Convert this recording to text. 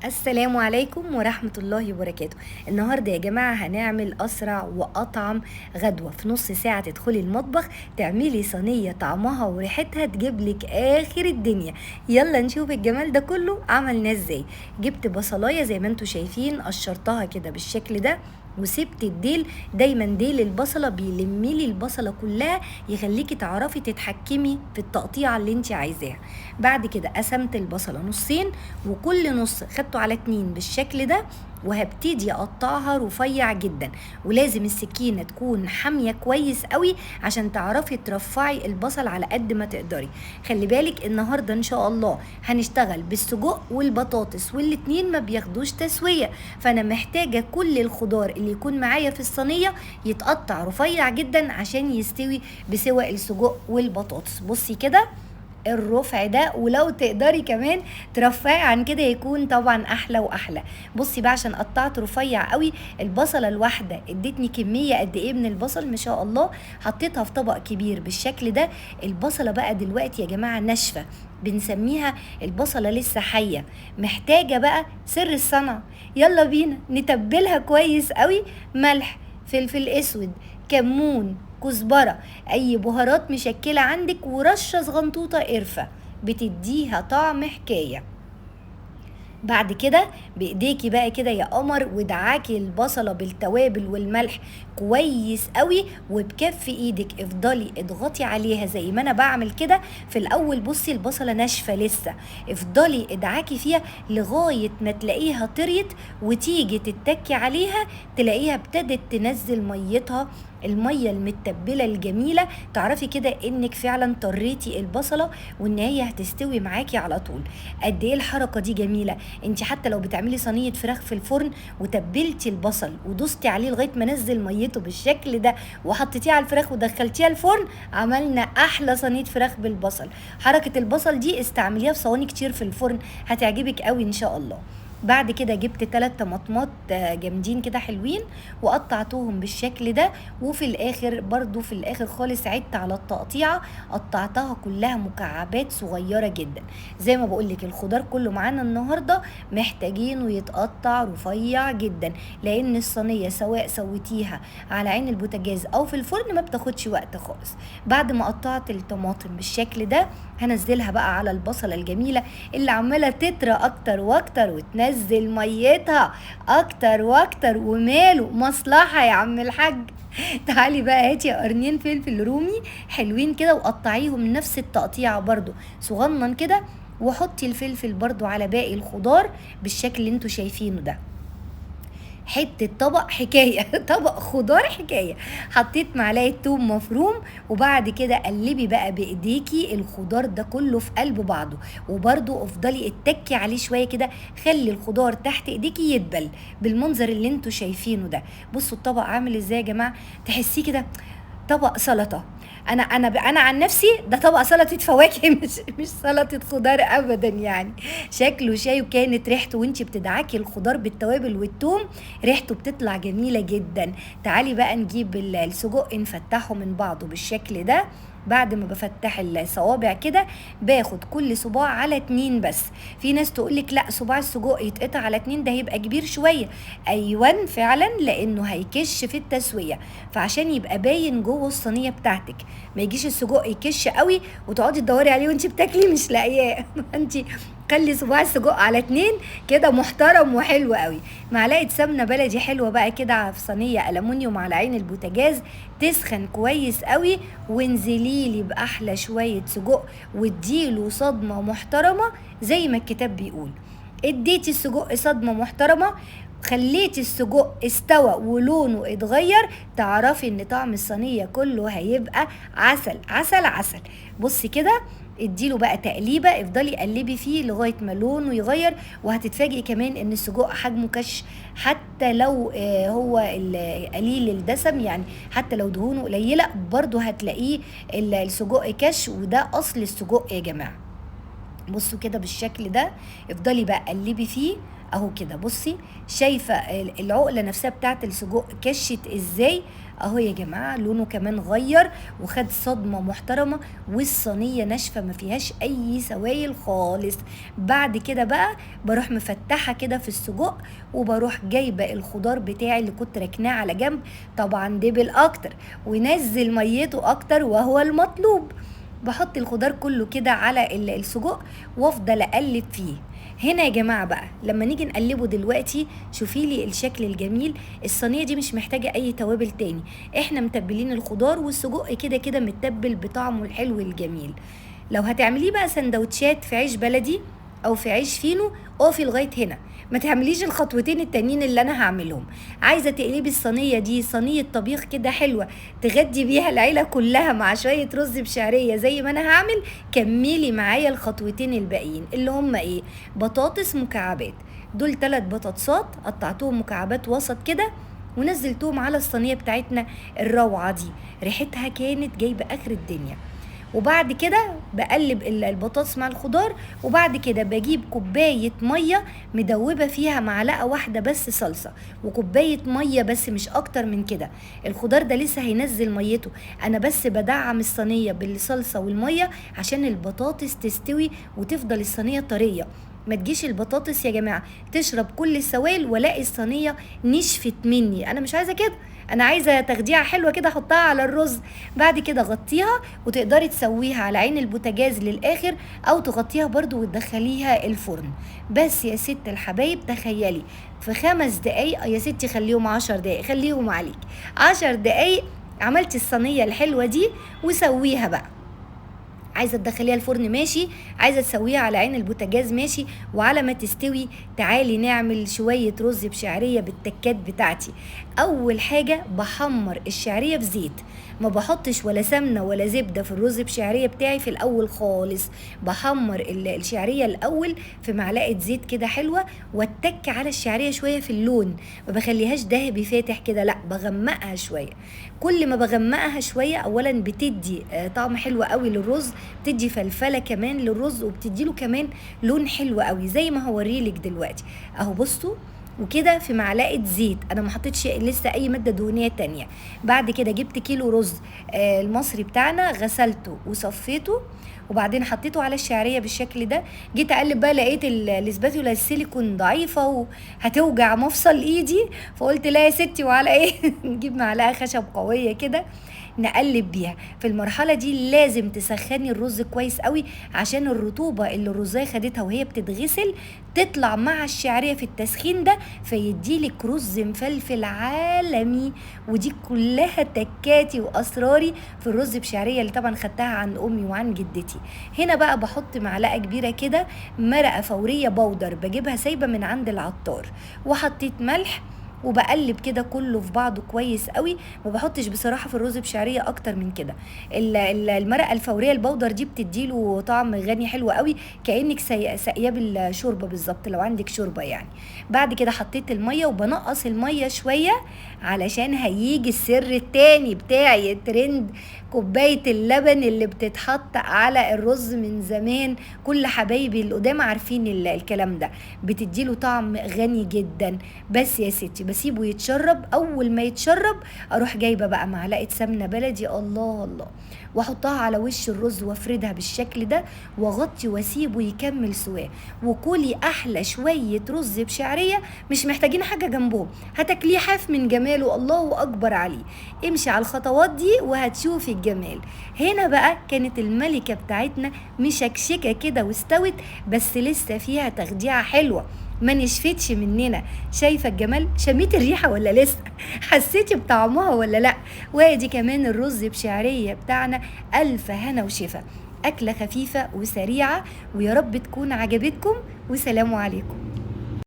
السلام عليكم ورحمة الله وبركاته. النهاردة يا جماعة هنعمل أسرع وأطعم غدوة في نص ساعة. تدخلي المطبخ تعملي صينية طعمها وريحتها تجيبلك آخر الدنيا. يلا نشوف الجمال ده كله عملناه ازاي. جبت بصلاية زي ما انتوا شايفين، قشرتها كده بالشكل ده وسبت الديل. دايما ديل البصلة بيلملي البصلة كلها، يخليكي تعرفي تتحكمي في التقطيعة اللي انت عايزاها. بعد كده قسمت البصلة نصين، وكل نص خدته على 2 بالشكل ده، وهبتدي اقطعها رفيع جدا. ولازم السكينة تكون حامية كويس قوي عشان تعرفي ترفعي البصل على قد ما تقدري. خلي بالك النهاردة ان شاء الله هنشتغل بالسجق والبطاطس، والاتنين ما بياخدوش تسوية، فانا محتاجة كل الخضار اللي يكون معايا في الصينية يتقطع رفيع جدا عشان يستوي بسوى السجق والبطاطس. بصي كده الرفع ده، ولو تقدري كمان ترفعي عن كده يكون طبعا احلى واحلى. بصي بقى عشان قطعت رفيع قوي البصله الواحدة ادتني كمية قد ايه من البصل ما شاء الله. حطيتها في طبق كبير بالشكل ده. البصله بقى دلوقتي يا جماعة ناشفة، بنسميها البصله لسه حيه، محتاجه بقى سر الصنعة. يلا بينا نتبلها كويس قوي، ملح، فلفل اسود، كمون، كزبرة، اي بهارات مشكلة عندك، ورشة صغنطوطة قرفة بتديها طعم حكاية. بعد كده بايديكي بقى كده يا قمر ودعاكي البصلة بالتوابل والملح كويس قوي، وبكف ايدك افضلي اضغطي عليها زي ما انا بعمل كده في الاول. بصي البصلة ناشفة لسه، افضلي ادعاكي فيها لغاية ما تلاقيها طريت، وتيجي تتكي عليها تلاقيها ابتدت تنزل ميتها، المية المتبلة الجميلة. تعرفي كده انك فعلا طريتي البصلة وان هي هتستوي معاكي على طول. قد ايه الحركة دي جميلة. انت حتى لو بتعملي صينية فراخ في الفرن وتبلتي البصل ودوستي عليه لغاية ما نزل ميته بالشكل ده وحطيتيه على الفراخ ودخلتيها الفرن، عملنا احلى صينية فراخ بالبصل. حركة البصل دي استعمليها في صواني كتير في الفرن، هتعجبك قوي ان شاء الله. بعد كده جبت 3 طماطمات جامدين كده حلوين وقطعتهم بالشكل ده. وفي الاخر برضو في الاخر خالص عدت على التقطيعه، قطعتها كلها مكعبات صغيرة جدا. زي ما بقولك الخضار كله معانا النهارده محتاجينه يتقطع رفيع جدا، لان الصينية سواء سويتيها على عين البوتاجاز او في الفرن ما بتاخدش وقت خالص. بعد ما قطعت الطماطم بالشكل ده هنزلها بقى على البصله الجميلة اللي عماله تطرى اكتر واكتر وتنزل ميتها اكتر واكتر. وماله مصلحة يا عم الحاج. تعالي بقى هاتي قرنين فلفل رومي حلوين كده وقطعيهم نفس التقطيعه برضو صغنن كده، وحطي الفلفل برضو على باقي الخضار بالشكل اللي انتوا شايفينه ده. حتة طبق حكاية طبق خضار حكاية. حطيت معلقة توم مفروم، وبعد كده قلبي بقى بايديكي الخضار ده كله في قلب بعضه، وبرده افضلي اتكي عليه شوية كده، خلي الخضار تحت ايديكي يدبل بالمنظر اللي انتوا شايفينه ده. بصوا الطبق عامل ازاي يا جماعة، تحسيه كده طبق سلطة. انا عن نفسي ده طبق سلطة فواكه مش سلطة خضار ابدا. يعني شكله شاي، وكانت ريحته وانتي بتدعكي الخضار بالتوابل والثوم ريحته بتطلع جميلة جدا. تعالي بقى نجيب السجق نفتحه من بعضه بالشكل ده. بعد ما بفتح الصوابع كده باخد كل صباع على 2 بس. في ناس تقولك لا صباع السجق يتقطع على 2 ده هيبقى كبير شوية. ايوه فعلا، لانه هيكش في التسوية، فعشان يبقى باين جوه الصينية بتاعتك، ما يجيش السجق يكش قوي وتقعدي تدوري عليه وانت بتاكلي مش لاقياه. انت خلي صباع السجق على 2 كده محترم وحلو قوي. معلقه سمنه بلدي حلوة بقى كده في صينية الومنيوم على عين البوتاجاز، تسخن كويس قوي، وانزلي لي باحلى شوية سجق واديله صدمة محترمه زي ما الكتاب بيقول. اديتي السجق صدمة محترمه، خليتي السجق استوى ولونه اتغير، تعرفي ان طعم الصينية كله هيبقى عسل عسل عسل. بصي كده اديله بقى تقليبه، افضلي قلبي فيه لغاية ما لونه يغير، وهتتفاجئي كمان ان السجق حجمه كش، حتى لو هو قليل الدسم، يعني حتى لو دهونه قليله برضو هتلاقيه السجق كش، وده اصل السجق يا جماعة. بصوا كده بالشكل ده، افضلي بقى قلبي فيه اهو كده. بصي شايفه العقلة نفسها بتاعت السجق كشت ازاي اهو يا جماعة لونه كمان غير وخد صدمة محترمه، والصينيه ناشفة ما فيهاش اي سوائل خالص. بعد كده بقى بروح مفتحة كده في السجق، وبروح جايبه الخضار بتاعي اللي كنت ركناه على جنب، طبعا دبل اكتر ونزل ميته اكتر وهو المطلوب. بحط الخضار كله كده على السجق وافضل اقلب فيه. هنا يا جماعة بقى لما نيجي نقلبه دلوقتي شوفي لي الشكل الجميل. الصينية دي مش محتاجه اي توابل تاني، احنا متبلين الخضار والسجق كده كده متبل بطعمه الحلو الجميل. لو هتعمليه بقى سندوتشات في عيش بلدي او في عيش فينو اقفي لغاية هنا، ما تعمليش الخطوتين التانيين اللي انا هعملهم. عايزه تقلبي الصينية دي صينية طبيخ كده حلوة تغدي بيها العيلة كلها مع شوية رز بشعريه زي ما انا هعمل، كملي معايا الخطوتين الباقيين اللي هم ايه؟ بطاطس مكعبات، دول 3 بطاطسات قطعتهم مكعبات وسط كده ونزلتهم على الصينية بتاعتنا الروعة دي، ريحتها كانت جايبه اخر الدنيا. وبعد كده بقلب البطاطس مع الخضار، وبعد كده بجيب كوباية مية مدوبة فيها معلقة واحدة بس صلصة، وكوباية مية بس مش أكتر من كده. الخضار ده لسه هينزل ميته، أنا بس بدعم الصينية بالصلصة والمية عشان البطاطس تستوي وتفضل الصينية طرية. ما تجيش البطاطس يا جماعة تشرب كل السوائل والاقي الصينية نشفت مني، أنا مش عايزة كده، أنا عايزة تخديعة حلوة كده أحطها على الرز. بعد كده غطيها، وتقدري تسويها على عين البوتاجاز للآخر أو تغطيها برضو وتدخليها الفرن. بس يا ست الحبايب تخيلي في 5 دقايق، يا ستي خليهم 10 دقايق، خليهم عليك 10 دقايق عملتي الصينية الحلوة دي. وسويها بقى، عايزه تدخليها الفرن ماشي، عايزه تسويها على عين البوتاجاز ماشي. وعلى ما تستوي تعالي نعمل شوية رز بشعريه بالتكات بتاعتي. اول حاجة بحمر الشعرية في زيت، ما بحطش ولا سمنه ولا زبدة في الرز بشعريه بتاعي في الاول خالص. بحمر الشعرية الاول في معلقه زيت كده حلوة، واتك على الشعرية شوية في اللون، ما بخليهاش ذهبي فاتح كده، لا بغمقها شوية. كل ما بغمقها شوية اولا بتدي طعم حلو قوي للرز، بتدي فلفله كمان للرز، وبتدي له كمان لون حلو قوي زي ما هوريلك دلوقتي اهو. بصوا، وكده في معلقه زيت، انا ما حطيتش لسه اي مادة دهنية تانية. بعد كده جبت كيلو رز المصري بتاعنا، غسلته وصفيته وبعدين حطيته على الشعرية بالشكل ده. جيت اقلب بقى لقيت الاسباتولا السيليكون ضعيفة وهتوجع مفصل ايدي، فقلت لا يا ستي وعلى ايه نجيب معلقه خشب قوية كده نقلب بيها. في المرحلة دي لازم تسخني الرز كويس قوي عشان الرطوبة اللي الرزايه خدتها وهي بتتغسل تطلع مع الشعرية في التسخين ده، فيديلك رز مفلفل عالمي. ودي كلها تكاتي واسراري في الرز بشعريه اللي طبعا خدتها عن امي وعن جدتي. هنا بقى بحط معلقه كبيرة كده مرقه فورية بودر، بجيبها سايبه من عند العطار، وحطيت ملح وبقلب كده كله في بعضه كويس قوي. ما بحطش بصراحة في الرز بشعريه اكتر من كده. المرقه الفورية البودر دي بتديله طعم غني حلو قوي، كانك ساقيه بالشوربه بالظبط لو عندك شوربة يعني. بعد كده حطيت المية، وبنقص المية شوية علشان هيجي السر التاني بتاعي الترند، كوباية اللبن اللي بتتحط على الرز من زمان، كل حبايبي اللي قدام عارفين الكلام ده، بتديله طعم غني جدا. بس يا ستي بسيبه يتشرب، اول ما يتشرب اروح جايبه بقى معلقه سمنه بلدي، الله الله، واحطها على وش الرز وافردها بالشكل ده واغطي واسيبه يكمل سواه. وكلي احلى شوية رز بشعريه، مش محتاجين حاجة جنبهم، هتاكليه حاف من جماله، الله اكبر عليه. امشي على الخطوات دي وهتشوفي الجمال. هنا بقى كانت الملكة بتاعتنا مشكشكه كده واستوت، بس لسه فيها تخديعه حلوة ما نشفتش مننا. شايفه الجمال؟ شميتي الريحة ولا لسه؟ حسيتي بطعمها ولا لا؟ وادي كمان الرز بشعريه بتاعنا، الف هنا وشفا. اكله خفيفة وسريعة، ويا رب تكون عجبتكم، وسلام عليكم.